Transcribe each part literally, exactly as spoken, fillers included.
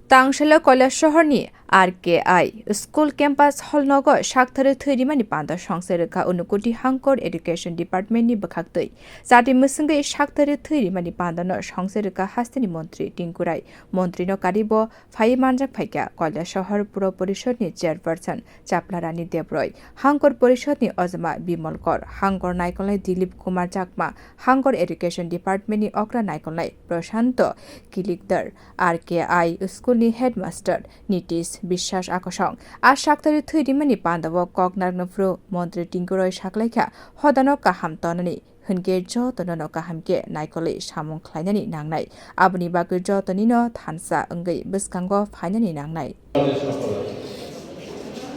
Tangselo Koilasohorni R K I school campus hall nogo sakthari thwi rimani panda songse rwkha Unakoti Hangkor Education Department ni bwkhaktwi. Chati mwswngwi sakthari thwi rimani pandano songse rwkha hasteni montri Tinku Rai. Montrino karibo phaiwi manjak phaikha Koilasohor Puro Porishod ni chairperson Chapla Rani Debroi, Hangkor Porishod ni ojama Bimal Kor, Hangkor naikolnai Dilip Kumar Chakma, Hangkor Education Department ni okra naikolnai Prashanto Kilikdar, R K I school ni headmaster Nitish Biswas akosong. A sakthari thwi rimani pandao kok narwkna phuru montri Tinku Rai saklaikha hodano kaham tonani hwnkhe jotono no kaham khe naikolwi samung khlainani nangnai. Aboni bagwi jotonino thansa wngwi bwskango phainani nangnai.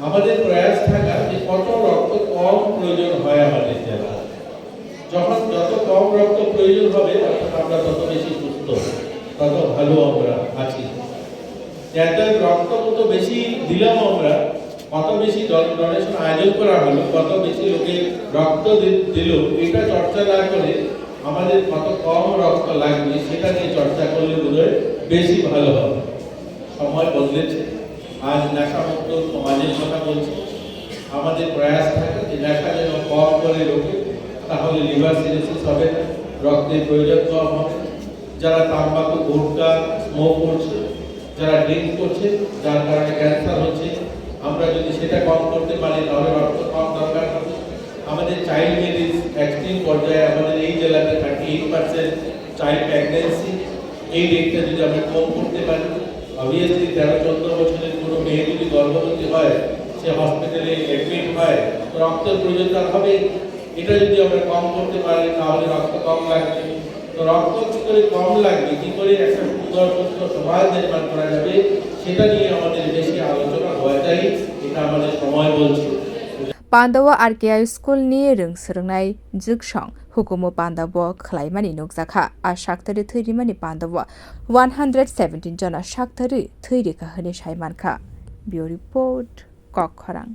আমাদের প্রয়াস থাকা যে কত রক্ত কম প্রয়োজন হয় আমাদের জেলা। যখন যত কম রক্ত প্রয়োজন হবে, অর্থাৎ আমরা তত বেশি সুস্থ, তত ভালো আমরা আছি। যাতে রক্ত কত বেশি দিলাম আমরা, কত বেশি ডোনেশন আয়োজন করা হলো, কত বেশি লোকে রক্ত দি-, দিল, এটা চর্চা না করে আমাদের কত কম রক্ত লাগবে সেটা নিয়ে চর্চা করলে বোধহয় বেশি ভালো হবে। সময় বদলেছে, আজ নেশামুক্ত সমাজের কথা বলছি। আমাদের প্রয়াস থাকে যে নেশা যেন কম করে লোকে, তাহলে লিভার সিরোসিস হবে না, রক্তের প্রয়োজন কম হবে। যারা তাম্বাকু, গুটখা স্মোক করছে, যারা ড্রিঙ্ক করছে, যার কারণে ক্যান্সার হচ্ছে, আমরা যদি সেটা কম করতে পারি তাহলে রক্ত কম দরকার হবে। আমাদের চাইল্ড ম্যারেজ এক্সট্রিম পর্যায়ে আমাদের এই জেলাতে thirty eight percent child pregnancy, এই রেটটা যদি আমরা কম করতে পারি, অবভিয়াসলি তেরো চোদ্দ বছরের কোনো মেয়ে যদি গর্ভবতী হয়, সে হসপিটালে অ্যাডমিট হয়, তো রক্তের প্রয়োজন তার হবে। এটা যদি আমরা কম করতে পারি তাহলে রক্ত কম লাগবে। তো রক্ত কি করে কম লাগবে, কি করে একটা সুন্দর সুস্থ সমাজ নির্মাণ করা যাবে, সেটা নিয়ে আমাদের বেশি আলোচনা হওয়া চাই, এটা আমাদের সময় বলছে। Pandao R K I school ni rwng swrwngnai jwksong hukumu pandao khwlaimani nukjakha. A sakthari thwi rimani pandao one hundred seventeen jona sakthari thwi rikha hwnwi sai mankha. Bureau Report, Kokkhorang.